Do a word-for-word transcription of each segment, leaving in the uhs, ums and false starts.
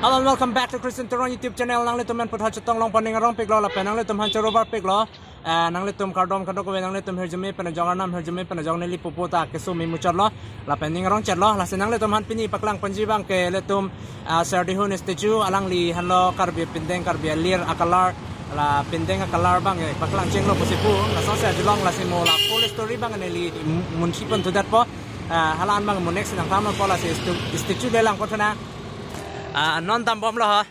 Hello and welcome back to Christian Teron YouTube channel. Nanglitum aphan puthot chetong longpon ning arong piklo lapen nanglitum aphan choro bar piklo. Eh, nanglitum kardom kadokave, nanglitum hirjume pen ajok, Arnam hirjume pen ajok neli pupu ta keso me muchotlo lapen ning arong chetlo. Lasi nanglitum aphan pini paklang ponji abang ke ilitum, ah, Serdihun statue, alangli henlo Karbi pindeng, Karbi alir a-colour, la pindeng a-colour abang, eh, paklang chenglo pusi pu. Laso si ajulong lasi mo la full story abang neli mun-, munsi pon thudet po. Ah, hala an abang mo next nangthanpo, lasi stu-, statue le lang po thuna. Ah, non dambomlo ha.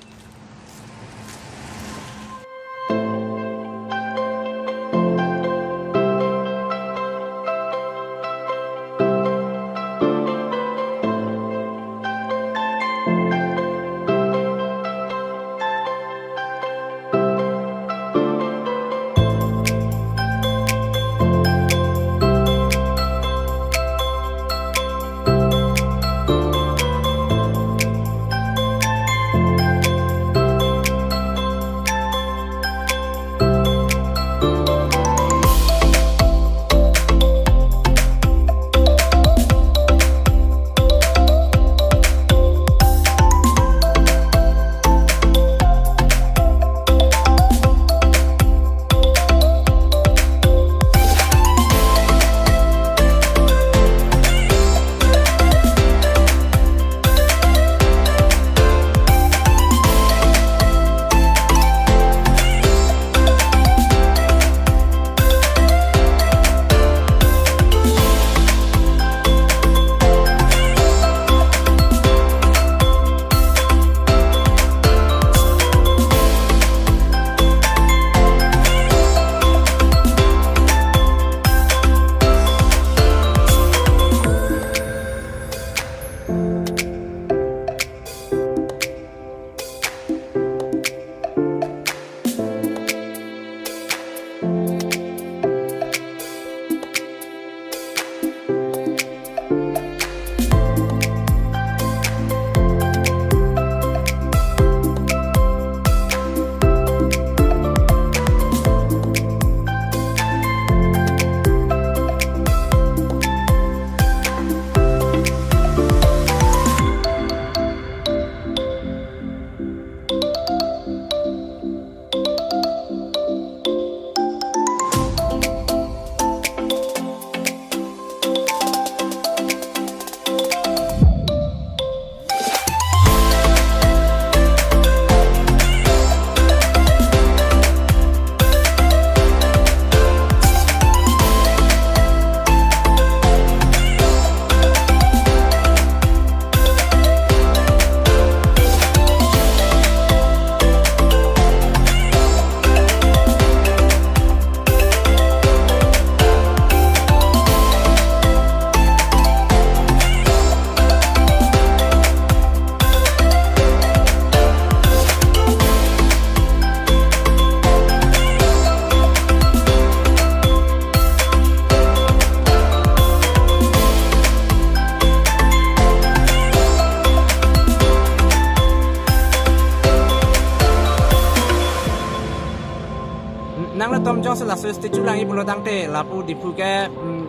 Nanglitum jongsi laso statue langji pulo tangte lapu Diphu ke, mm,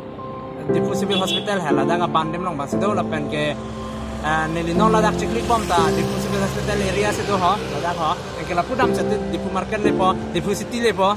Diphu Civil Hospital he ladak abandem along abang si do lapen ke, eh, neli non ladak chikli bom ta Diphu Civil Hospital area si do ho, ladak ho. Anke lapu dam sete Diphu market lepo, Diphu city lepo.